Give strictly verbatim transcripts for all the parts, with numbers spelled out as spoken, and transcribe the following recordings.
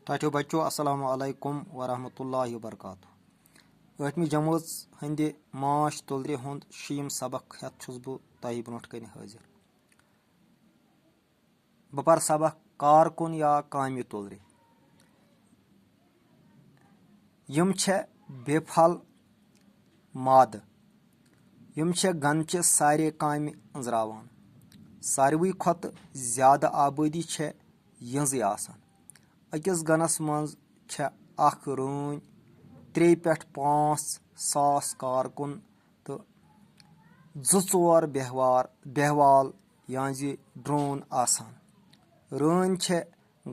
ٹاٹھیو بچو، السلام علیکم ورحمۃ اللہ وبرکاتہ۔ ٲٹھمہِ جمٲژ ہٕنٛدِ ماچھ تُلرِ ہُنٛد شیٚیِم سبق ہٮ۪تھ چھُس بہٕ تۄہہِ برونٛٹھ کنہِ حٲضِر۔ بہٕ پرٕ سبق کارکُن یا کامہِ تُلرِ۔ یِم چھےٚ بے پھل مادٕ۔ یِم چھےٚ گنچہِ سارے کامہِ أنٛزراوان۔ ساروٕے کھۄتہٕ زیادٕ آبٲدی چھےٚ یِہٕنٛزٕے آسان۔ أکِس گنَس منٛز چھےٚ اکھ رٲنۍ، ترٛے پٮ۪ٹھ پانٛژھ ساس کارکُن تہٕ زٕ ژور بیہوار، بیہوال یا زِ ڈرون آسان۔ رٲنۍ چھےٚ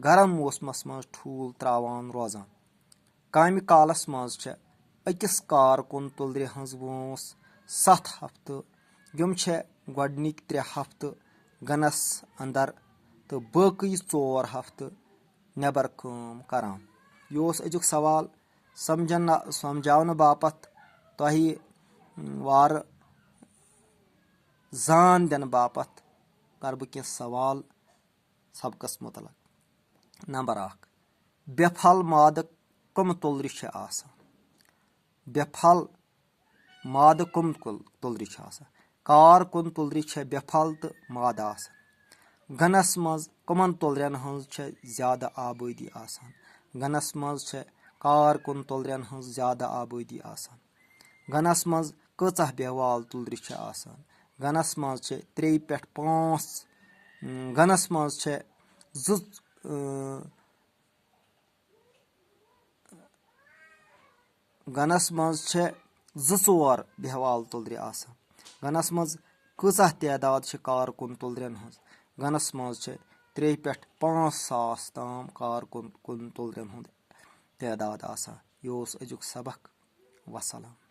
گرم موسمس منٛز ٹھوٗل تراوان روزان۔ کامہِ کالس منٛز چھےٚ أکِس کارکُن تُلرِ ہٕنٛز وٲنٛس ستھ ہفتہٕ۔ یِم چھےٚ گۄڈٕنِکۍ ترٛےٚ ہفتہٕ گنَس اندر تہٕ باقٕے ژور ہفتہٕ نٮ۪بر کٲم کران۔ یہِ اوس أزیُک سوال۔ سمجھن، سمجھاونہٕ باپتھ، تۄہہِ وارٕ زان دِنہٕ باپتھ کرٕ بہٕ کینٛہہ سوال سبقس متعلق۔ نمبر اکھ، بے پھل مادٕ کم تُلرِ چھِ آسان؟ بے پھل مادٕ کم کُل-، تُلرِ چھِ آسان؟ کارکُن تُلرِ چھےٚ بے پھل تہٕ مادٕ آسان۔ گنَس منٛز کمن تُلرٮ۪ن ہٕنٛز چھےٚ زیادٕ آبٲدی آسان؟ گنَس منٛز چھےٚ کارکُن تُلرٮ۪ن ہٕنٛز زیادٕ آبٲدی آسان۔ گنَس منٛز کۭژاہ بیہوال تُلرِ چھِ آسان؟ گنَس منٛز چھِ ترٛے پٮ۪ٹھ پانٛژھ، اۭں، گنَس منٛز چھِ زٕ، اۭں، گنَس منٛز چھِ زٕ ژور بیہوال تُلرِ آسان۔ گنَس منٛز کۭژاہ تعداد چھِ کارکُن تُلرٮ۪ن ہٕنٛز؟ گنَس منٛز چھِ ترٛے پٮ۪ٹھ پانٛژھ ساس تام کارکُن، کُن تُلرٮ۪ن ہُنٛد تعداد آسان۔ یہِ اوس أزیُک سبق۔ وسلام۔